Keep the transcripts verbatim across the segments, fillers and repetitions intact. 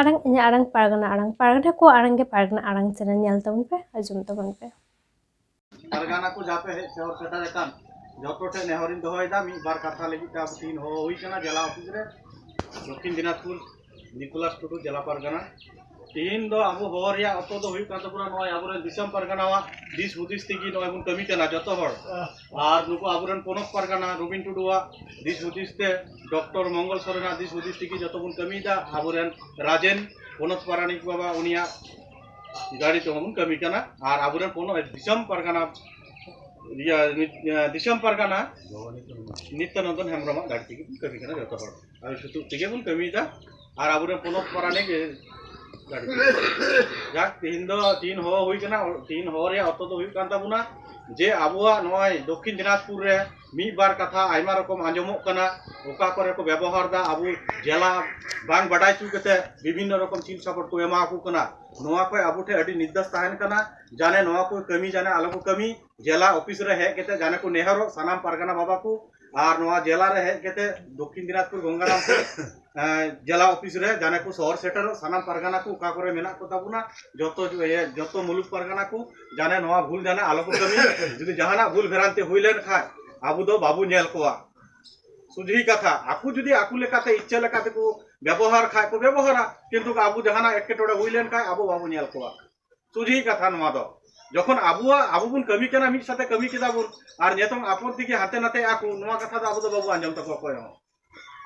ᱟᱲᱟᱝ, ᱤᱧᱟᱹᱜ ᱟᱲᱟᱝ ᱯᱟᱨᱜᱟᱱᱟ ᱟᱲᱟᱝ, ᱯᱟᱨᱜᱟᱱᱟ ᱠᱚ ᱟᱲᱟᱝ ᱜᱮ ᱯᱟᱨᱜᱟᱱᱟ ᱟᱲᱟᱝ ᱪᱮᱱᱮᱞ ᱧᱮᱞ ᱛᱟᱵᱚᱱ ᱯᱮ, ᱟᱸᱡᱚᱢ ᱛᱟᱵᱚᱱ ᱯᱮ᱾ ᱯᱟᱨᱜᱟᱱᱟ ᱠᱚ ᱡᱟᱯᱮ ᱦᱮᱡ ᱥᱮᱴᱮᱨ ᱟᱠᱟᱱ ᱡᱚᱛᱚ ᱴᱷᱮᱱ ᱱᱮᱦᱚᱨᱤᱧ ᱫᱚᱦᱚᱭᱮᱫᱟ, ᱢᱤᱫ ᱵᱟᱨ ᱠᱟᱛᱷᱟ ᱞᱟᱹᱜᱤᱫ ᱛᱮ ᱟᱵᱚ ᱛᱤᱦᱤᱧ ᱦᱚᱦᱚ ᱦᱩᱭ ᱠᱟᱱᱟ ᱡᱮᱞᱟ ᱚᱯᱷᱤᱥ ᱨᱮ, ᱫᱚᱠᱠᱷᱤᱱ ᱫᱤᱱᱟᱡᱽᱯᱩᱨ, ᱱᱤᱠᱳᱞᱟᱥ ᱴᱩᱰᱩ, ᱡᱮᱞᱟ ᱯᱟᱨᱜᱟᱱᱟ᱾ ᱛᱤᱦᱤᱧ ᱫᱚ ᱟᱵᱚ ᱦᱚᱦᱚ ᱨᱮᱭᱟᱜ ᱚᱨᱛᱷᱚ ᱫᱚ ᱦᱩᱭᱩᱜ ᱠᱟᱱ ᱛᱟᱵᱚᱱᱟ, ᱱᱚᱜᱼᱚᱭ ᱟᱵᱚᱨᱮᱱ ᱫᱤᱥᱚᱢ ᱯᱟᱨᱜᱟᱱᱟᱣᱟᱜ ᱫᱤᱥ ᱦᱩᱫᱤᱥ ᱛᱮᱜᱮ ᱱᱚᱜᱼᱚᱭ ᱵᱚᱱ ᱠᱟᱹᱢᱤ ᱠᱟᱱᱟ ᱡᱚᱛᱚ ᱦᱚᱲ᱾ ᱟᱨ ᱱᱩᱠᱩ ᱟᱵᱚᱨᱮᱱ ᱯᱚᱱᱚᱛ ᱯᱟᱨᱜᱟᱱᱟ ᱨᱚᱵᱤᱱ ᱴᱩᱰᱩᱣᱟᱜ ᱫᱤᱥ ᱦᱩᱫᱤᱥ ᱛᱮ, ᱰᱚᱠᱴᱚᱨ ᱢᱚᱝᱜᱚᱞ ᱥᱚᱨᱮᱱᱟᱜ ᱫᱤᱥ ᱦᱩᱫᱤᱥ ᱛᱮᱜᱮ ᱡᱚᱛᱚ ᱵᱚᱱ ᱠᱟᱹᱢᱤᱭᱮᱫᱟ᱾ ᱟᱵᱚᱨᱮᱱ ᱨᱟᱡᱮᱱ ᱯᱚᱱᱚᱛ ᱯᱟᱨᱟᱱᱤᱠ ᱵᱟᱵᱟ, ᱩᱱᱤᱭᱟᱜ ᱜᱟᱹᱰᱤ ᱛᱮᱦᱚᱸ ᱵᱚᱱ ᱠᱟᱹᱢᱤ ᱠᱟᱱᱟ᱾ ᱟᱨ ᱟᱵᱚᱨᱮᱱ ᱯᱚᱱᱚᱛ ᱫᱤᱥᱚᱢ ᱯᱟᱨᱜᱟᱱᱟ, ᱤᱭᱟᱹ, ᱱᱤᱛ-, ᱤᱭᱟᱹ, ᱫᱤᱥᱚᱢ ᱯᱟᱨᱜᱟᱱᱟ ᱱᱤᱛᱭᱟᱱᱚᱱᱫᱚᱱ ᱦᱮᱢᱵᱨᱚᱢᱟᱜ ᱜᱟᱹᱰᱤ ᱛᱮᱜᱮ ᱵᱚᱱ ᱠᱟᱹᱢᱤ ᱠᱟᱱᱟ ᱡᱚᱛᱚ ᱦᱚᱲ᱾ ᱟᱨ ᱥᱩᱛᱩᱜ ᱛᱮᱜᱮ ᱵᱚᱱ ᱠᱟᱹᱢᱤᱭᱮᱫᱟ᱾ ᱟᱨ ᱟᱵᱚᱨᱮᱱ ᱯᱚᱱᱚᱛ ᱯᱟᱨᱟᱱᱤᱠ ᱜᱟᱹᱰᱤ ᱛᱮᱜᱮ᱾ ᱡᱟᱠ, ᱛᱤᱦᱤᱧ ᱫᱚ, ᱛᱤᱦᱤᱧ ᱦᱚᱦᱚ ᱦᱩᱭ ᱠᱟᱱᱟ, ᱛᱤᱦᱤᱧ ᱦᱚᱦᱚ ᱨᱮᱭᱟᱜ ᱚᱨᱛᱷᱚ ᱫᱚ ᱦᱩᱭᱩᱜ ᱠᱟᱱ ᱛᱟᱵᱚᱱᱟ ᱡᱮ ᱟᱵᱚᱣᱟᱜ ᱱᱚᱜᱼᱚᱭ ᱫᱚᱠᱠᱷᱤᱱ ᱫᱤᱱᱟᱡᱽᱯᱩᱨ ᱨᱮ ᱢᱤᱫ ᱵᱟᱨ ᱠᱟᱛᱷᱟ ᱟᱭᱢᱟ ᱨᱚᱠᱚᱢ ᱟᱸᱡᱚᱢᱚᱜ ᱠᱟᱱᱟ, ᱚᱠᱟ ᱠᱚᱨᱮ ᱠᱚ ᱵᱮᱵᱚᱦᱟᱨ ᱫᱟ, ᱟᱵᱚ ᱡᱮᱞᱟ ᱵᱟᱝ ᱵᱟᱰᱟᱭ ᱦᱚᱪᱚ ᱠᱟᱛᱮ ᱵᱤᱵᱷᱤᱱᱱᱚ ᱨᱚᱠᱚᱢ ᱪᱤᱞ ᱥᱟᱯᱚᱴ ᱠᱚ ᱮᱢᱟ ᱠᱚ ᱠᱟᱱᱟ᱾ ᱱᱚᱣᱟ ᱠᱷᱚᱱ ᱟᱵᱚ ᱴᱷᱮᱱ ᱟᱹᱰᱤ ᱱᱤᱨᱫᱮᱥ ᱛᱟᱦᱮᱱ ᱠᱟᱱᱟ, ᱡᱟᱱᱮ ᱱᱚᱣᱟ ᱠᱚ ᱠᱟᱹᱢᱤ ᱡᱟᱱᱮ ᱟᱞᱚ ᱠᱚ ᱠᱟᱹᱢᱤ᱾ ᱡᱮᱞᱟ ᱚᱯᱷᱤᱥ ᱨᱮ ᱦᱮᱡ ᱠᱟᱛᱮ ᱡᱟᱱᱮ ᱠᱚ ᱱᱮᱦᱚᱨᱚᱜ ᱥᱟᱱᱟᱢ ᱯᱟᱨᱜᱟᱱᱟ ᱵᱟᱵᱟ ᱠᱚ, ᱟᱨ ᱱᱚᱣᱟ ᱡᱮᱞᱟ ᱨᱮ ᱦᱮᱡ ᱠᱟᱛᱮ ᱫᱚᱠᱠᱷᱤᱱ ᱫᱤᱱᱟᱡᱽᱯᱩᱨ ᱜᱚᱝᱜᱟᱨᱟᱢᱯᱩᱨ, ᱮᱸ, ᱡᱮᱞᱟ ᱚᱯᱷᱤᱥ ᱨᱮ ᱡᱟᱱᱮ ᱠᱚ ᱥᱚᱦᱚᱨ ᱥᱮᱴᱮᱨᱚᱜ ᱥᱟᱱᱟᱢ ᱯᱟᱨᱜᱟᱱᱟ ᱠᱚ ᱚᱠᱟ ᱠᱚᱨᱮ ᱢᱮᱱᱟᱜ ᱠᱚ ᱛᱟᱵᱚᱱᱟ, ᱡᱚᱛᱚ ᱡᱚ-, ᱤᱭᱟᱹ, ᱡᱚᱛᱚ ᱢᱩᱞᱩᱠ ᱯᱟᱨᱜᱟᱱᱟ ᱠᱚ ᱡᱟᱱᱮ ᱱᱚᱣᱟ ᱵᱷᱩᱞ ᱡᱟᱱᱮ ᱟᱞᱚ ᱠᱚ ᱠᱟᱹᱢᱤ᱾ ᱡᱩᱫᱤ ᱡᱟᱦᱟᱱᱟᱜ ᱵᱷᱩᱞ ᱵᱷᱨᱟᱱᱛᱤ ᱦᱩᱭ ᱞᱮᱱ ᱠᱷᱟᱱ ᱟᱵᱚ ᱫᱚ ᱵᱟᱵᱚ ᱧᱮᱞ ᱠᱚᱣᱟ᱾ ᱥᱩᱡᱷᱤ ᱠᱟᱛᱷᱟ, ᱟᱠᱚ ᱡᱩᱫᱤ ᱟᱠᱚ ᱞᱮᱠᱟᱛᱮ ᱤᱪᱪᱷᱟᱹ ᱞᱮᱠᱟᱛᱮ ᱠᱚ ᱵᱮᱵᱚᱦᱟᱨ ᱠᱷᱟᱡ ᱠᱚ ᱵᱮᱵᱚᱦᱟᱨᱟ, ᱠᱤᱱᱛᱩ ᱟᱵᱚ ᱡᱟᱦᱟᱱᱟᱜ ᱮᱴᱠᱮᱴᱚᱬᱮ ᱦᱩᱭ ᱞᱮᱱ ᱠᱷᱟᱡ ᱟᱵᱚ ᱵᱟᱵᱚ ᱧᱮᱞ ᱠᱚᱣᱟ᱾ ᱥᱩᱡᱷᱤ ᱠᱟᱛᱷᱟ ᱱᱚᱣᱟ ᱫᱚ, ᱡᱚᱠᱷᱚᱱ ᱟᱵᱚᱣᱟᱜ, ᱟᱵᱚ ᱵᱚᱱ ᱠᱟᱹᱢᱤ ᱠᱟᱱᱟ, ᱢᱤᱫ ᱥᱟᱛᱮ ᱠᱟᱹᱢᱤ ᱠᱮᱫᱟ ᱵᱚᱱ, ᱟᱨ ᱱᱤᱛᱚᱝ ᱟᱯᱚᱛ ᱛᱮᱜᱮ ᱦᱟᱱᱛᱮ ᱱᱟᱛᱮ ᱟᱠᱚ, ᱱᱚᱣᱟ ᱠᱟᱛᱷᱟ ᱫᱚ ᱟᱵᱚ ᱫᱚ ᱵᱟᱵᱚ ᱟᱸᱡᱚᱢ ᱛᱟᱠᱚᱣᱟ ᱚᱠᱚᱭ ᱦᱚᱸ᱾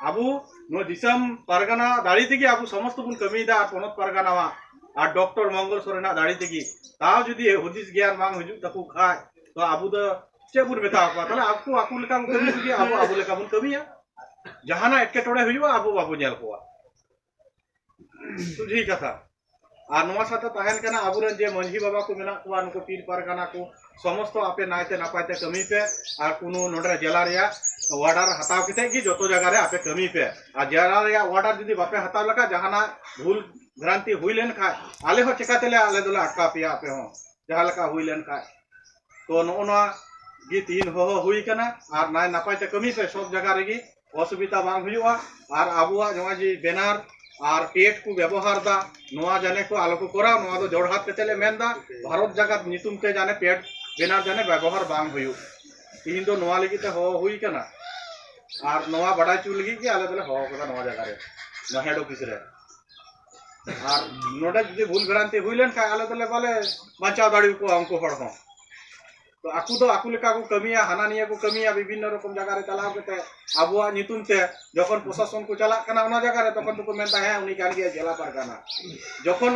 ᱟᱵᱚ ᱱᱚᱣᱟ ᱫᱤᱥᱚᱢ ᱯᱟᱨᱜᱟᱱᱟ ᱫᱟᱲᱮ ᱛᱮᱜᱮ ᱟᱵᱚ ᱥᱚᱢᱚᱥᱛᱚ ᱵᱚᱱ ᱠᱟᱹᱢᱤᱭᱮᱫᱟ, ᱟᱨ ᱯᱚᱱᱚᱛ ᱯᱟᱨᱜᱟᱱᱟᱣᱟᱜ ᱟᱨ ᱰᱚᱠᱴᱚᱨ ᱢᱚᱝᱜᱚᱞ ᱥᱚᱨᱮᱱᱟᱜ ᱫᱟᱲᱮ ᱛᱮᱜᱮ᱾ ᱛᱟᱣ ᱡᱩᱫᱤ ᱦᱩᱫᱤᱥ ᱜᱮᱭᱟᱱ ᱵᱟᱝ ᱦᱤᱡᱩᱜ ᱛᱟᱠᱚ ᱠᱷᱟᱡ, ᱛᱚ ᱟᱵᱚ ᱫᱚ ᱪᱮᱫ ᱵᱚᱱ ᱢᱮᱛᱟ ᱠᱚᱣᱟ? ᱛᱟᱦᱞᱮ ᱟᱠᱚ ᱟᱠᱚ ᱞᱮᱠᱟ ᱠᱚ ᱠᱟᱹᱢᱤ ᱛᱮᱜᱮ ᱟᱵᱚ ᱟᱵᱚ ᱞᱮᱠᱟ ᱵᱚᱱ ᱠᱟᱹᱢᱤᱭᱟ᱾ ᱡᱟᱦᱟᱱᱟᱜ ᱮᱴᱠᱮᱴᱚᱬᱮ ᱦᱩᱭᱩᱜᱼᱟ, ᱟᱵᱚ ᱵᱟᱵᱚ ᱧᱮᱞ ᱠᱚᱣᱟ᱾ ᱥᱩᱡᱷᱤ ᱠᱟᱛᱷᱟ᱾ ᱟᱨ ᱱᱚᱣᱟ ᱥᱟᱶᱛᱮ ᱛᱟᱦᱮᱱ ᱠᱟᱱᱟ ᱟᱵᱚᱨᱮᱱ ᱡᱮ ᱢᱟᱹᱡᱷᱤ ᱵᱟᱵᱟ ᱠᱚ ᱢᱮᱱᱟᱜ ᱠᱚᱣᱟ, ᱱᱩᱠᱩ ᱯᱤᱲ ᱯᱟᱨᱜᱟᱱᱟ ᱠᱚ, ᱥᱚᱢᱚᱥᱛᱚ ᱟᱯᱮ ᱱᱟᱭᱛᱮ ᱱᱟᱯᱟᱭ ᱛᱮ ᱠᱟᱹᱢᱤ ᱯᱮ᱾ ᱟᱨ ᱠᱳᱱᱳ ᱱᱚᱰᱮ ᱡᱮᱞᱟ ᱨᱮᱭᱟᱜ ᱚᱨᱰᱟᱨ ᱦᱟᱛᱟᱣ ᱠᱟᱛᱮ ᱜᱮ ᱡᱚᱛᱚ ᱡᱟᱭᱜᱟ ᱨᱮ ᱟᱯᱮ ᱠᱟᱹᱢᱤ ᱯᱮ᱾ ᱟᱨ ᱡᱮᱞᱟ ᱨᱮᱭᱟᱜ ᱚᱨᱰᱟᱨ ᱡᱩᱫᱤ ᱵᱟᱯᱮ ᱦᱟᱛᱟᱣ ᱞᱮᱠᱷᱟᱱ, ᱡᱟᱦᱟᱱᱟᱜ ᱵᱷᱩᱞ ᱵᱷᱨᱟᱱᱛᱤ ᱦᱩᱭ ᱞᱮᱱᱠᱷᱟᱱ, ᱟᱞᱮ ᱦᱚᱸ ᱪᱮᱠᱟᱛᱮᱞᱮ, ᱟᱞᱮ ᱫᱚᱞᱮ ᱟᱴᱠᱟᱣ ᱯᱮᱭᱟ ᱟᱯᱮ ᱦᱚᱸ, ᱡᱟᱦᱟᱸ ᱞᱮᱠᱟ ᱦᱩᱭ ᱞᱮᱱᱠᱷᱟᱱ᱾ ᱛᱚ ᱱᱚᱜᱼᱚ ᱱᱚᱣᱟ ᱜᱮ ᱛᱤᱦᱤᱧ ᱦᱚᱦᱚ ᱦᱩᱭ ᱠᱟᱱᱟ᱾ ᱟᱨ ᱱᱟᱭ ᱱᱟᱯᱟᱭ ᱛᱮ ᱠᱟᱹᱢᱤ ᱯᱮ, ᱥᱚᱵ ᱡᱟᱭᱜᱟ ᱨᱮᱜᱮ ᱚᱥᱩᱵᱤᱫᱷᱟ ᱵᱟᱝ ᱦᱩᱭᱩᱜᱼᱟ᱾ ᱟᱨ ᱟᱵᱚᱣᱟᱜ ᱱᱚᱜᱼᱚᱭ ᱡᱮ ᱵᱮᱱᱟᱨ ᱟᱨ ᱯᱮᱰ ᱠᱚ ᱵᱮᱵᱚᱦᱟᱨ ᱫᱟ, ᱱᱚᱣᱟ ᱡᱟᱱᱮ ᱠᱚ ᱟᱞᱚ ᱠᱚ ᱠᱚᱨᱟᱣ᱾ ᱱᱚᱣᱟ ᱫᱚ ᱡᱳᱨᱦᱟᱛ ᱠᱟᱛᱮ ᱞᱮ ᱢᱮᱱ ᱫᱟ, ᱵᱷᱟᱨᱚᱛ ᱡᱟᱠᱟᱛ ᱧᱩᱛᱩᱢ ᱛᱮ ᱡᱟᱱᱮ ᱯᱮᱰ ᱵᱮᱱᱟᱨ ᱡᱟᱱᱮ ᱵᱮᱵᱚᱦᱟᱨ ᱵᱟᱝ ᱦᱩᱭᱩᱜ᱾ ᱛᱤᱦᱤᱧ ᱫᱚ ᱱᱚᱣᱟ ᱞᱟᱹᱜᱤᱫ ᱛᱮ ᱦᱚᱦᱚ ᱦᱩᱭ ᱠᱟᱱᱟ, ᱟᱨ ᱱᱚᱣᱟ ᱵᱟᱰᱟᱭ ᱦᱚᱪᱚ ᱞᱟᱹᱜᱤᱫ ᱜᱮ ᱟᱞᱮ ᱫᱚᱞᱮ ᱦᱚᱦᱚ ᱠᱟᱫᱟ ᱱᱚᱣᱟ ᱡᱟᱭᱜᱟ ᱨᱮ, ᱱᱚᱣᱟ ᱦᱮᱰ ᱚᱯᱷᱤᱥ ᱨᱮ᱾ ᱟᱨ ᱱᱚᱰᱮ ᱡᱩᱫᱤ ᱵᱷᱩᱞ ᱵᱷᱨᱟᱱᱛᱤ ᱦᱩᱭ ᱞᱮᱱ ᱠᱷᱟᱱ ᱟᱞᱮ ᱫᱚᱞᱮ ᱵᱟᱞᱮ ᱵᱟᱧᱪᱟᱣ ᱫᱟᱲᱮ ᱟᱠᱚᱣᱟ ᱩᱱᱠᱩ ᱦᱚᱲ ᱦᱚᱸ᱾ ᱛᱚ ᱟᱠᱚ ᱫᱚ ᱟᱠᱚ ᱞᱮᱠᱟ ᱠᱚ ᱠᱟᱹᱢᱤᱭᱟ, ᱦᱟᱱᱟ ᱱᱤᱭᱟᱹ ᱠᱚ ᱠᱟᱹᱢᱤᱭᱟ, ᱵᱤᱵᱷᱤᱱᱱᱚ ᱨᱚᱠᱚᱢ ᱡᱟᱭᱜᱟ ᱨᱮ ᱪᱟᱞᱟᱣ ᱠᱟᱛᱮ ᱟᱵᱚᱣᱟᱜ ᱧᱩᱛᱩᱢ ᱛᱮ ᱡᱚᱠᱷᱚᱱ ᱯᱨᱚᱥᱟᱥᱚᱱ ᱠᱚ ᱪᱟᱞᱟᱜ ᱠᱟᱱᱟ ᱚᱱᱟ ᱡᱟᱭᱜᱟ ᱨᱮ, ᱛᱚᱠᱷᱚᱱ ᱫᱚᱠᱚ ᱢᱮᱱᱫᱟ, "ᱦᱮᱸ, ᱩᱱᱤ ᱠᱟᱱ ᱜᱮᱭᱟ ᱡᱮᱞᱟ ᱯᱟᱨᱜᱟᱱᱟ᱾" ᱡᱚᱠᱷᱚᱱ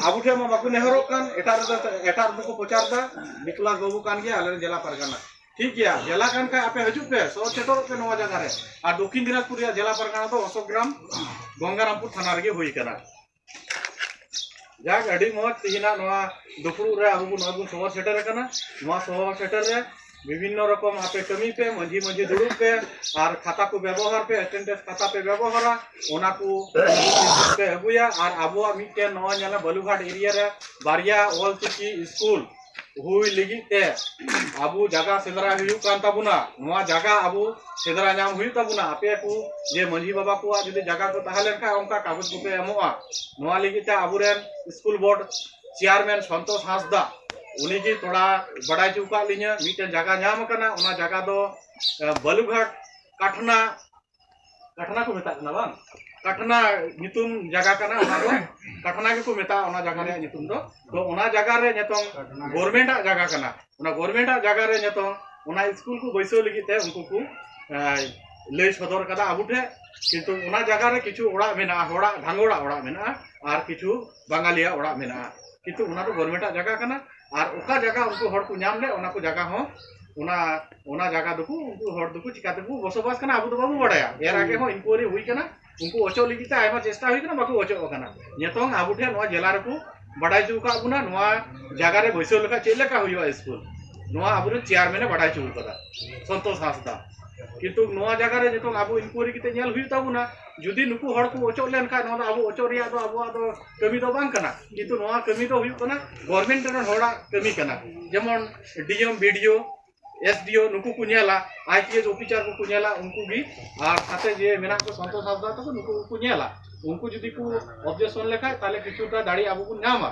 ᱟᱵᱚ ᱴᱷᱮᱱ ᱢᱟ ᱵᱟᱠᱚ ᱱᱮᱦᱚᱨᱚᱜ ᱠᱟᱱ, ᱮᱴᱟᱜ ᱨᱮᱫᱚ, ᱮᱴᱟᱜ ᱨᱮᱫᱚ ᱠᱚ ᱯᱨᱚᱪᱟᱨ ᱫᱟ, "ᱱᱤᱠᱳᱞᱟᱥ ᱵᱟᱹᱵᱩ ᱠᱟᱱ ᱜᱮᱭᱟ ᱟᱞᱮ ᱨᱮᱱ ᱡᱮᱞᱟ ᱯᱟᱨᱜᱟᱱᱟ᱾" ᱴᱷᱤᱠ ᱜᱮᱭᱟ, ᱡᱮᱞᱟ ᱠᱟᱱ ᱠᱷᱟᱡ ᱟᱯᱮ ᱦᱤᱡᱩᱜ ᱯᱮ, ᱥᱚᱦᱚᱨ ᱥᱮᱴᱮᱨᱚᱜ ᱯᱮ ᱱᱚᱣᱟ ᱡᱟᱭᱜᱟ ᱨᱮ᱾ ᱟᱨ ᱫᱚᱠᱠᱷᱤᱱ ᱫᱤᱱᱟᱡᱽᱯᱩᱨ ᱨᱮᱭᱟᱜ ᱡᱮᱞᱟ ᱯᱟᱨᱜᱟᱱᱟ ᱫᱚ ᱚᱥᱳᱠ ᱜᱨᱟᱢ, ᱜᱚᱝᱜᱟᱨᱟᱢᱯᱩᱨ ᱛᱷᱟᱱᱟ ᱨᱮᱜᱮ ᱦᱩᱭ ᱠᱟᱱᱟ᱾ ᱡᱟᱠ, ᱟᱹᱰᱤ ᱢᱚᱡᱽ ᱛᱮᱦᱮᱧᱟᱜ ᱱᱚᱣᱟ ᱫᱩᱯᱲᱩᱵ ᱨᱮ ᱟᱵᱚ ᱵᱚᱱ, ᱱᱚᱣᱟ ᱵᱚᱱ ᱥᱚᱦᱚᱨ ᱥᱮᱴᱮᱨ ᱟᱠᱟᱱᱟ᱾ ᱱᱚᱣᱟ ᱥᱚᱦᱚᱨ ᱥᱮᱴᱮᱨ ᱨᱮ ᱵᱤᱵᱷᱤᱱᱱᱚ ᱨᱚᱠᱚᱢ ᱟᱯᱮ ᱠᱟᱹᱢᱤ ᱯᱮ, ᱢᱟᱹᱡᱷᱤ ᱢᱟᱹᱡᱷᱤ ᱫᱩᱲᱩᱵ ᱯᱮ, ᱟᱨ ᱠᱷᱟᱛᱟ ᱠᱚ ᱵᱮᱵᱚᱦᱟᱨ ᱯᱮ, ᱮᱴᱮᱱᱰᱮᱱᱥ ᱠᱷᱟᱛᱟ ᱯᱮ ᱵᱮᱵᱚᱦᱟᱨᱟ, ᱚᱱᱟ ᱠᱚ ᱯᱮ ᱟᱹᱜᱩᱭᱟ᱾ ᱟᱨ ᱟᱵᱚᱣᱟᱜ ᱢᱤᱫᱴᱮᱱ ᱱᱚᱣᱟ ᱧᱮᱞᱟ ᱵᱟᱞᱩᱜᱷᱟᱴ ᱮᱨᱤᱭᱟ ᱨᱮ ᱵᱟᱨᱭᱟ ᱚᱞ ᱪᱤᱠᱤ ᱥᱠᱩᱞ ᱦᱩᱭ ᱞᱟᱹᱜᱤᱫ ᱛᱮ ᱟᱵᱚ ᱡᱟᱭᱜᱟ ᱥᱮᱸᱫᱽᱨᱟ ᱦᱩᱭᱩᱜ ᱠᱟᱱ ᱛᱟᱵᱚᱱᱟ᱾ ᱱᱚᱣᱟ ᱡᱟᱭᱜᱟ ᱟᱵᱚ ᱥᱮᱸᱫᱽᱨᱟ ᱧᱟᱢ ᱦᱩᱭᱩᱜ ᱛᱟᱵᱚᱱᱟ᱾ ᱟᱯᱮ ᱠᱚ ᱡᱮ ᱢᱟᱹᱡᱷᱤ ᱵᱟᱵᱟ ᱠᱚᱣᱟᱜ ᱡᱩᱫᱤ ᱡᱟᱭᱜᱟ ᱠᱚ ᱛᱟᱦᱮᱸ ᱞᱮᱱᱠᱷᱟᱱ ᱚᱱᱠᱟ ᱠᱟᱜᱚᱡᱽ ᱠᱚᱯᱮ ᱮᱢᱚᱜᱼᱟ᱾ ᱱᱚᱣᱟ ᱞᱟᱹᱜᱤᱫ ᱛᱮ ᱟᱵᱚᱨᱮᱱ ᱥᱠᱩᱞ ᱵᱳᱨᱰ ᱪᱮᱭᱟᱨᱢᱮᱱ ᱥᱚᱱᱛᱳᱥ ᱦᱟᱸᱥᱫᱟ, ᱩᱱᱤ ᱜᱮ ᱛᱷᱚᱲᱟ ᱵᱟᱰᱟᱭ ᱦᱚᱪᱚ ᱟᱠᱟᱫ ᱞᱤᱧᱟᱹ᱾ ᱢᱤᱫᱴᱮᱱ ᱡᱟᱭᱜᱟ ᱧᱟᱢ ᱟᱠᱟᱱᱟ, ᱚᱱᱟ ᱡᱟᱭᱜᱟ ᱫᱚ, ᱮ, ᱵᱟᱞᱩᱜᱷᱟᱴ ᱠᱟᱴᱷᱱᱟ, ᱠᱟᱴᱷᱱᱟ ᱠᱚ ᱢᱮᱛᱟᱜ ᱠᱟᱱᱟ ᱵᱟᱝ? ᱠᱟᱴᱷᱱᱟ ᱧᱩᱛᱩᱢ ᱡᱟᱭᱜᱟ ᱠᱟᱱᱟ, ᱚᱱᱟ ᱫᱚ ᱠᱟᱴᱷᱱᱟ ᱜᱮᱠᱚ ᱢᱮᱛᱟᱜᱼᱟ ᱚᱱᱟ ᱡᱟᱭᱜᱟ ᱨᱮᱭᱟᱜ ᱧᱩᱛᱩᱢ ᱫᱚ᱾ ᱛᱚ ᱚᱱᱟ ᱡᱟᱭᱜᱟ ᱨᱮ ᱱᱤᱛᱚᱝ ᱜᱚᱨᱢᱮᱱᱴ ᱟᱜ ᱡᱟᱭᱜᱟ ᱠᱟᱱᱟ, ᱚᱱᱟ ᱜᱚᱨᱢᱮᱱᱴ ᱟᱜ ᱡᱟᱭᱜᱟ ᱨᱮ ᱱᱤᱛᱚᱝ ᱚᱱᱟ ᱥᱠᱩᱞ ᱠᱚ ᱵᱟᱹᱭᱥᱟᱹᱣ ᱞᱟᱹᱜᱤᱫ ᱛᱮ ᱩᱱᱠᱩ ᱠᱚ, ᱮ, ᱞᱟᱹᱭ ᱥᱚᱫᱚᱨ ᱠᱟᱫᱟ ᱟᱵᱚ ᱴᱷᱮᱱ᱾ ᱠᱤᱱᱛᱩ ᱚᱱᱟ ᱡᱟᱭᱜᱟ ᱨᱮ ᱠᱤᱪᱷᱩ ᱚᱲᱟᱜ ᱢᱮᱱᱟᱜᱼᱟ, ᱦᱚᱲᱟᱜ ᱰᱷᱟᱝᱜᱚᱲᱟᱜ ᱚᱲᱟᱜ ᱢᱮᱱᱟᱜᱼᱟ, ᱟᱨ ᱠᱤᱪᱷᱩ ᱵᱟᱝᱜᱟᱞᱤᱭᱟᱜ ᱚᱲᱟᱜ ᱢᱮᱱᱟᱜᱼᱟ᱾ ᱠᱤᱱᱛᱩ ᱚᱱᱟ ᱫᱚ ᱜᱚᱨᱢᱮᱱᱴ ᱟᱜ ᱡᱟᱭᱜᱟ ᱠᱟᱱᱟ, ᱟᱨ ᱚᱠᱟ ᱡᱟᱭᱜᱟ ᱩᱱᱠᱩ ᱦᱚᱲ ᱠᱚ ᱧᱟᱢ ᱞᱮᱫ, ᱚᱱᱟ ᱠᱚ ᱡᱟᱭᱜᱟ ᱦᱚᱸ, ᱚᱱᱟ, ᱚᱱᱟ ᱡᱟᱭᱜᱟ ᱫᱚᱠᱚ, ᱩᱱᱠᱩ ᱦᱚᱲ ᱫᱚᱠᱚ ᱪᱤᱠᱟ ᱛᱮᱠᱚ ᱵᱚᱥᱚᱵᱟᱥ ᱠᱟᱱᱟ, ᱟᱵᱚ ᱫᱚ ᱵᱟᱵᱚ ᱵᱟᱲᱟᱭᱟ᱾ ᱮᱨ ᱟᱜᱮ ᱦᱚᱸ ᱤᱱᱠᱩᱭᱟᱨᱤ ᱦᱩᱭ ᱠᱟᱱᱟ, ᱩᱱᱠᱩ ᱚᱪᱚᱜ ᱞᱟᱹᱜᱤᱫ ᱛᱮ ᱟᱭᱢᱟ ᱪᱮᱥᱴᱟ ᱦᱩᱭ ᱠᱟᱱᱟ, ᱵᱟᱠᱚ ᱚᱪᱚᱜ ᱟᱠᱟᱱᱟ᱾ ᱱᱤᱛᱚᱝ ᱟᱵᱚ ᱴᱷᱮᱱ ᱱᱚᱣᱟ ᱡᱮᱞᱟ ᱨᱮᱠᱚ ᱵᱟᱰᱟᱭ ᱦᱚᱪᱚ ᱟᱠᱟᱫ ᱵᱚᱱᱟ, ᱱᱚᱣᱟ ᱡᱟᱭᱜᱟ ᱨᱮ ᱵᱟᱹᱭᱥᱟᱹᱣ ᱞᱮᱠᱷᱟᱱ ᱪᱮᱫ ᱞᱮᱠᱟ ᱦᱩᱭᱩᱜᱼᱟ ᱥᱠᱩᱞ, ᱱᱚᱣᱟ ᱟᱵᱚᱨᱮᱱ ᱪᱮᱭᱟᱨᱢᱮᱱ ᱮ ᱵᱟᱰᱟᱭ ᱦᱚᱪᱚ ᱟᱠᱟᱫᱟ, ᱥᱚᱱᱛᱳᱥ ᱦᱟᱸᱥᱫᱟ᱾ ᱠᱤᱱᱛᱩ ᱱᱚᱣᱟ ᱡᱟᱭᱜᱟ ᱨᱮ ᱱᱤᱛᱚᱝ ᱟᱵᱚ ᱤᱱᱠᱩᱭᱟᱨᱤ ᱠᱟᱛᱮ ᱧᱮᱞ ᱦᱩᱭᱩᱜ ᱛᱟᱵᱚᱱᱟ᱾ ᱡᱩᱫᱤ ᱱᱩᱠᱩ ᱦᱚᱲ ᱠᱚ ᱚᱪᱚᱜ ᱞᱮᱱᱠᱷᱟᱱ, ᱱᱚᱣᱟ ᱫᱚ ᱟᱵᱚ ᱚᱪᱚᱜ ᱨᱮᱭᱟᱜ ᱫᱚ ᱟᱵᱚᱣᱟᱜ ᱫᱚ ᱠᱟᱹᱢᱤ ᱫᱚ ᱵᱟᱝ ᱠᱟᱱᱟ, ᱠᱤᱱᱛᱩ ᱱᱚᱣᱟ ᱠᱟᱹᱢᱤ ᱫᱚ ᱦᱩᱭᱩᱜ ᱠᱟᱱᱟ ᱜᱚᱨᱢᱮᱱᱴ ᱨᱮᱱ ᱦᱚᱲᱟᱜ ᱠᱟᱹᱢᱤ ᱠᱟᱱᱟ᱾ ᱡᱮᱢᱚᱱ ᱰᱤ ᱮᱢ, ᱵᱤ ᱰᱤ ᱳ, ᱮᱥ ᱰᱤ ᱳ ᱱᱩᱠᱩ ᱠᱚ ᱧᱮᱞᱟ, ᱟᱭ ᱯᱤ ᱮᱥ ᱚᱯᱷᱤᱥᱟᱨ ᱠᱚᱠᱚ ᱧᱮᱞᱟ ᱩᱱᱠᱩ ᱜᱮ, ᱟᱨ ᱥᱟᱛᱮ ᱡᱮ ᱢᱮᱱᱟᱜ ᱠᱚ ᱥᱚᱱᱛᱳᱥ ᱦᱟᱸᱥᱫᱟ ᱛᱟᱠᱚ, ᱱᱩᱠᱩ ᱠᱚᱠᱚ ᱧᱮᱞᱟ᱾ ᱩᱱᱠᱩ ᱡᱩᱫᱤ ᱠᱚ ᱚᱵᱡᱮᱠᱥᱚᱱ ᱞᱮᱠᱷᱟᱡ, ᱛᱟᱦᱞᱮ ᱠᱤᱪᱷᱩᱴᱟ ᱫᱟᱲᱮ ᱟᱵᱚ ᱵᱚᱱ ᱧᱟᱢᱟ᱾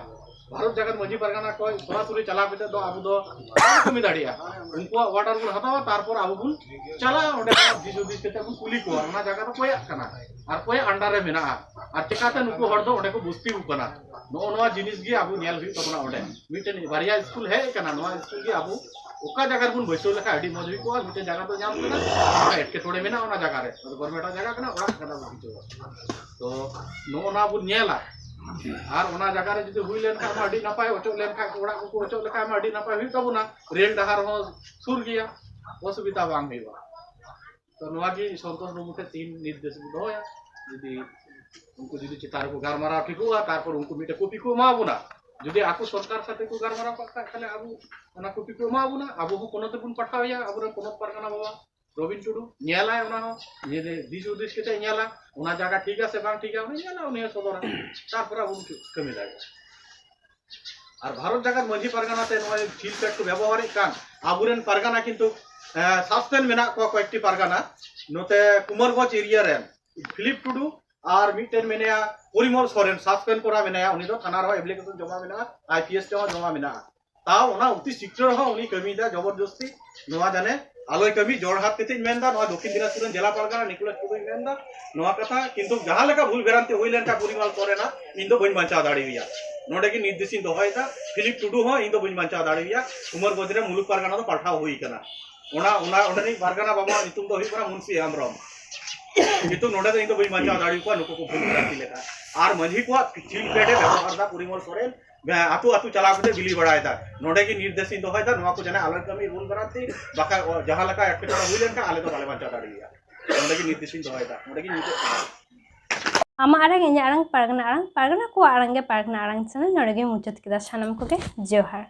ᱵᱷᱟᱨᱚᱛ ᱡᱟᱠᱟᱛ ᱢᱟᱹᱡᱷᱤ ᱯᱟᱨᱜᱟᱱᱟ ᱠᱷᱚᱱ ᱥᱚᱨᱟᱥᱚᱨᱤ ᱪᱟᱞᱟᱣ ᱠᱟᱛᱮ ᱫᱚ ᱟᱵᱚ ᱫᱚ ᱵᱟᱵᱚᱱ ᱠᱟᱹᱢᱤ ᱫᱟᱲᱮᱭᱟᱜᱼᱟ᱾ ᱩᱱᱠᱩᱣᱟᱜ ᱚᱨᱰᱟᱨ ᱵᱚᱱ ᱦᱟᱛᱟᱣᱟ, ᱛᱟᱨᱯᱚᱨ ᱟᱵᱚ ᱵᱚᱱ ᱪᱟᱞᱟᱜᱼᱟ ᱚᱸᱰᱮ ᱠᱷᱚᱱ ᱫᱤᱥ ᱦᱩᱫᱤᱥ ᱠᱟᱛᱮ ᱵᱚᱱ ᱠᱩᱞᱤ ᱠᱚᱣᱟ, ᱚᱱᱟ ᱡᱟᱭᱜᱟ ᱫᱚ ᱚᱠᱚᱭᱟᱜ ᱠᱟᱱᱟ ᱟᱨ ᱚᱠᱚᱭᱟᱜ ᱟᱱᱰᱟᱨ ᱨᱮ ᱢᱮᱱᱟᱜᱼᱟ ᱟᱨ ᱪᱮᱠᱟᱛᱮ ᱱᱩᱠᱩ ᱦᱚᱲ ᱫᱚ ᱚᱸᱰᱮ ᱠᱚ ᱵᱚᱥᱛᱤ ᱟᱠᱟᱱᱟ᱾ ᱱᱚᱜᱼᱚ ᱱᱚᱣᱟ ᱡᱤᱱᱤᱥ ᱜᱮ ᱟᱵᱚ ᱧᱮᱞ ᱦᱩᱭᱩᱜ ᱛᱟᱵᱚᱱᱟ᱾ ᱚᱸᱰᱮ ᱢᱤᱫᱴᱮᱱ ᱵᱟᱨᱭᱟ ᱥᱠᱩᱞ ᱦᱮᱡ ᱟᱠᱟᱱᱟ, ᱱᱚᱣᱟ ᱥᱠᱩᱞ ᱜᱮ ᱟᱵᱚ ᱚᱠᱟ ᱡᱟᱭᱜᱟ ᱨᱮᱵᱚᱱ ᱵᱟᱹᱭᱥᱟᱹᱣ ᱞᱮᱠᱷᱟᱱ ᱟᱹᱰᱤ ᱢᱚᱡᱽ ᱦᱩᱭ ᱠᱚᱜᱼᱟ᱾ ᱢᱤᱫᱴᱮᱱ ᱡᱟᱭᱜᱟ ᱫᱚ ᱧᱟᱢ ᱠᱟᱱᱟ, ᱚᱱᱟ ᱮᱴᱠᱮᱴᱚᱬᱮ ᱢᱮᱱᱟᱜᱼᱟ ᱚᱱᱟ ᱡᱟᱭᱜᱟ ᱨᱮ, ᱟᱫᱚ ᱜᱚᱨᱢᱮᱱᱴ ᱡᱟᱭᱜᱟ ᱠᱟᱱᱟ, ᱚᱲᱟᱜ ᱠᱟᱱᱟ ᱵᱚᱱ ᱵᱩᱡᱷᱟᱹᱣᱟ᱾ ᱛᱚ ᱱᱚᱜᱼᱚ ᱱᱚᱣᱟ ᱵᱚᱱ ᱧᱮᱞᱟ᱾ ᱟᱨ ᱚᱱᱟ ᱡᱟᱭᱜᱟ ᱨᱮ ᱡᱩᱫᱤ ᱦᱩᱭ ᱞᱮᱱᱠᱷᱟᱱ ᱢᱟ ᱟᱹᱰᱤ ᱱᱟᱯᱟᱭ, ᱚᱪᱚᱜ ᱞᱮᱱᱠᱷᱟᱱ ᱚᱲᱟᱜ ᱠᱚᱠᱚ ᱚᱪᱚᱜ ᱞᱮᱠᱷᱟᱱ ᱢᱟ ᱟᱹᱰᱤ ᱱᱟᱯᱟᱭ ᱦᱩᱭᱩᱜ ᱛᱟᱵᱚᱱᱟ᱾ ᱨᱮᱞ ᱰᱟᱦᱟᱨ ᱦᱚᱸ ᱥᱩᱨ ᱜᱮᱭᱟ, ᱚᱥᱩᱵᱤᱫᱷᱟ ᱵᱟᱝ ᱦᱩᱭᱩᱜᱼᱟ᱾ ᱛᱚ ᱱᱚᱣᱟ ᱜᱮ ᱥᱚᱱᱛᱳᱥ ᱵᱟᱹᱵᱩ ᱴᱷᱮᱱ ᱛᱤᱱ ᱱᱤᱨᱫᱮᱥ ᱵᱚ ᱫᱚᱦᱚᱭᱟ᱾ ᱡᱩᱫᱤ ᱩᱱᱠᱩ ᱡᱩᱫᱤ ᱪᱮᱛᱟᱱ ᱨᱮᱠᱚ ᱜᱟᱞᱢᱟᱨᱟᱣ ᱴᱷᱤᱠᱚᱜᱼᱟ, ᱛᱟᱨᱯᱚᱨ ᱩᱱᱠᱩ ᱢᱤᱫᱴᱮᱱ ᱠᱚᱯᱤ ᱠᱚ ᱮᱢᱟ ᱵᱚᱱᱟ᱾ ᱡᱩᱫᱤ ᱟᱠᱚ ᱥᱚᱨᱠᱟᱨ ᱥᱟᱛᱮ ᱠᱚ ᱜᱟᱞᱢᱟᱨᱟᱣ ᱠᱟᱜ ᱠᱷᱟᱱ, ᱛᱟᱦᱞᱮ ᱟᱵᱚ ᱚᱱᱟ ᱠᱚᱯᱤ ᱠᱚ ᱮᱢᱟ ᱵᱚᱱᱟ, ᱟᱵᱚ ᱦᱚᱸ ᱯᱚᱱᱚᱛ ᱨᱮᱵᱚᱱ ᱯᱟᱴᱷᱟᱣ ᱮᱭᱟ ᱟᱵᱚᱨᱮᱱ ᱯᱚᱱᱚᱛ ᱯᱟᱨᱜᱟᱱᱟ ᱵᱟᱵᱟ ᱨᱚᱵᱤᱱ ᱴᱩᱰᱩ᱾ ᱧᱮᱞᱟᱭ ᱚᱱᱟ ᱦᱚᱸ, ᱡᱩᱫᱤ ᱫᱤᱥ ᱦᱩᱫᱤᱥ ᱠᱟᱛᱮ ᱧᱮᱞᱟ ᱚᱱᱟ ᱡᱟᱭᱜᱟ ᱴᱷᱤᱠᱟ ᱥᱮ ᱵᱟᱝ ᱴᱷᱤᱠᱟ, ᱩᱱᱤ ᱧᱮᱞᱟ, ᱩᱱᱤ ᱦᱚᱸ ᱥᱚᱫᱚᱨᱟ, ᱛᱟᱨᱯᱚᱨᱮ ᱟᱵᱚ ᱵᱚᱱ ᱠᱟᱹᱢᱤ ᱫᱟᱲᱮᱭᱟᱜᱼᱟ᱾ ᱟᱨ ᱵᱷᱟᱨᱚᱛ ᱡᱟᱠᱟᱛ ᱢᱟᱹᱡᱷᱤ ᱯᱟᱨᱜᱟᱱᱟ ᱛᱮ ᱱᱚᱜᱼᱚᱭ ᱥᱤᱞ ᱯᱮᱰ ᱠᱚ ᱵᱮᱵᱚᱦᱟᱨᱮᱫ ᱠᱟᱱ ᱟᱵᱚᱨᱮᱱ ᱯᱟᱨᱜᱟᱱᱟ ᱠᱤᱱᱛᱩ ᱥᱟᱥᱯᱮᱱᱰ ᱢᱮᱱᱟᱜ ᱠᱚᱣᱟ ᱠᱚᱭᱮᱠᱴᱤ ᱯᱟᱨᱜᱟᱱᱟ᱾ ᱱᱚᱛᱮ ᱠᱩᱢᱟᱨᱜᱚᱸᱡᱽ ᱮᱨᱤᱭᱟ ᱨᱮᱱ ᱯᱷᱤᱞᱤᱯ ᱴᱩᱰᱩ ᱟᱨ ᱢᱤᱫᱴᱮᱱ ᱢᱮᱱᱟᱭᱟ ᱯᱚᱨᱤᱢᱚᱞ ᱥᱚᱨᱮᱱ, ᱥᱟᱥᱯᱮᱱᱰ ᱠᱚᱨᱟ ᱢᱮᱱᱟᱭᱟ᱾ ᱩᱱᱤ ᱫᱚ ᱛᱷᱟᱱᱟ ᱨᱮᱦᱚᱸ ᱮᱯᱞᱤᱠᱮᱥᱚᱱ ᱡᱚᱢᱟ ᱢᱮᱱᱟᱜᱼᱟ, ᱟᱭ ᱯᱤ ᱮᱥ ᱴᱷᱮᱱ ᱦᱚᱸ ᱡᱚᱢᱟ ᱢᱮᱱᱟᱜᱼᱟ᱾ ᱛᱟᱣ ᱚᱱᱟ ᱚᱛᱤ ᱥᱤᱠᱨᱚ ᱨᱮᱦᱚᱸ ᱩᱱᱤ ᱠᱟᱹᱢᱤᱭᱮᱫᱟ ᱡᱚᱵᱚᱨᱫᱚᱥᱛᱤ᱾ ᱱᱚᱣᱟ ᱡᱟᱱᱮ ᱟᱞᱚᱭ ᱠᱟᱹᱢᱤ, ᱡᱚᱲᱦᱟᱛ ᱠᱟᱛᱮᱧ ᱢᱮᱱᱫᱟ, ᱱᱚᱣᱟ ᱫᱚᱠᱠᱷᱤᱱ ᱫᱤᱱᱟᱡᱽᱯᱩᱨ ᱨᱮᱱ ᱡᱮᱞᱟ ᱯᱟᱨᱜᱟᱱᱟ ᱱᱤᱠᱳᱞᱟᱥ ᱴᱩᱰᱩᱧ ᱢᱮᱱᱫᱟ ᱱᱚᱣᱟ ᱠᱟᱛᱷᱟ᱾ ᱠᱤᱱᱛᱩ ᱡᱟᱦᱟᱸ ᱞᱮᱠᱟ ᱵᱷᱩᱞ ᱵᱷᱨᱟᱱᱛᱤ ᱦᱩᱭ ᱞᱮᱱᱠᱷᱟᱱ ᱯᱚᱨᱤᱢᱟᱞ ᱥᱚᱨᱮᱱᱟᱜ, ᱤᱧ ᱫᱚ ᱵᱟᱹᱧ ᱵᱟᱧᱪᱟᱣ ᱫᱟᱲᱮᱣᱟᱭᱟ᱾ ᱱᱚᱰᱮ ᱜᱮ ᱱᱤᱨᱫᱮᱥᱤᱧ ᱫᱚᱦᱚᱭᱮᱫᱟ, ᱯᱷᱤᱞᱤᱯ ᱴᱩᱰᱩ ᱦᱚᱸ ᱤᱧ ᱫᱚ ᱵᱟᱹᱧ ᱵᱟᱧᱪᱟᱣ ᱫᱟᱲᱮᱣᱟᱭᱟ᱾ ᱠᱩᱢᱟᱨᱜᱚᱸᱡᱽ ᱨᱮ ᱢᱩᱞᱩᱠ ᱯᱟᱨᱜᱟᱱᱟ ᱫᱚ ᱯᱟᱞᱴᱟᱣ ᱦᱩᱭ ᱠᱟᱱᱟ᱾ ᱚᱱᱟ, ᱚᱱᱟ, ᱚᱸᱰᱮᱱᱤᱡ ᱯᱟᱨᱜᱟᱱᱟ ᱵᱟᱵᱟᱣᱟᱜ ᱧᱩᱛᱩᱢ ᱫᱚ ᱦᱩᱭᱩᱜ ᱠᱟᱱᱟ ᱢᱩᱱᱥᱤ ᱦᱮᱢᱵᱨᱚᱢ᱾ ᱠᱤᱱᱛᱩ ᱱᱚᱰᱮ ᱫᱚ ᱤᱧ ᱫᱚ ᱵᱟᱹᱧ ᱵᱟᱧᱪᱟᱣ ᱫᱟᱲᱮᱭᱟᱠᱚᱣᱟ ᱱᱩᱠᱩ ᱠᱚ ᱵᱷᱩᱞ ᱵᱷᱨᱟᱱᱛᱤ ᱞᱮᱠᱟ᱾ ᱟᱨ ᱢᱟᱹᱡᱷᱤ ᱠᱚᱣᱟᱜ ᱥᱤᱞ ᱯᱮᱰ ᱮ ᱵᱮᱵᱚᱦᱟᱨ ᱮᱫᱟ ᱯᱚᱨᱤᱢᱚᱞ ᱥᱚᱨᱮᱱ, ᱟᱹᱛᱩ ᱟᱹᱛᱩ ᱪᱟᱞᱟᱣ ᱠᱟᱛᱮ ᱵᱤᱞᱤ ᱵᱟᱲᱟᱭᱮᱫᱟ᱾ ᱱᱚᱰᱮ ᱜᱮ ᱱᱤᱨᱫᱮᱥᱤᱧ ᱫᱚᱦᱚᱭᱮᱫᱟ, ᱱᱚᱣᱟ ᱠᱚ ᱡᱟᱦᱟᱸ ᱟᱞᱚᱭ ᱠᱟᱹᱢᱤ, ᱵᱷᱩᱞ ᱵᱷᱨᱟᱱᱛᱤ, ᱵᱟᱠᱷᱟᱱ ᱡᱟᱦᱟᱸ ᱞᱮᱠᱟ ᱮᱴᱠᱮᱴᱚᱬᱮ ᱦᱩᱭ ᱞᱮᱱᱠᱷᱟᱱ ᱟᱞᱮ ᱫᱚ ᱵᱟᱞᱮ ᱵᱟᱧᱪᱟᱣ ᱫᱟᱲᱮᱭᱟᱜᱼᱟ᱾ ᱱᱚᱰᱮ ᱜᱮ ᱱᱤᱨᱫᱮᱥᱤᱧ ᱫᱚᱦᱚᱭᱮᱫᱟ, ᱱᱚᱰᱮ ᱜᱮ ᱢᱩᱪᱟᱹᱫ ᱠᱟᱱᱟ᱾ ᱟᱢᱟᱜ ᱟᱲᱟᱝ, ᱤᱧᱟᱹᱜ ᱟᱲᱟᱝ, ᱯᱟᱨᱜᱟᱱᱟ ᱟᱲᱟᱝ, ᱯᱟᱨᱜᱟᱱᱟ ᱠᱚᱣᱟᱜ ᱟᱲᱟᱝ ᱜᱮ ᱯᱟᱨᱜᱟᱱᱟ ᱟᱲᱟᱝ ᱪᱮᱱᱮᱞ ᱱᱚᱰᱮ ᱜᱮ ᱢᱩᱪᱟᱹᱫ ᱠᱮᱫᱟ᱾ ᱥᱟᱱᱟᱢ ᱠᱚᱜᱮ ᱡᱚᱦᱟᱨ᱾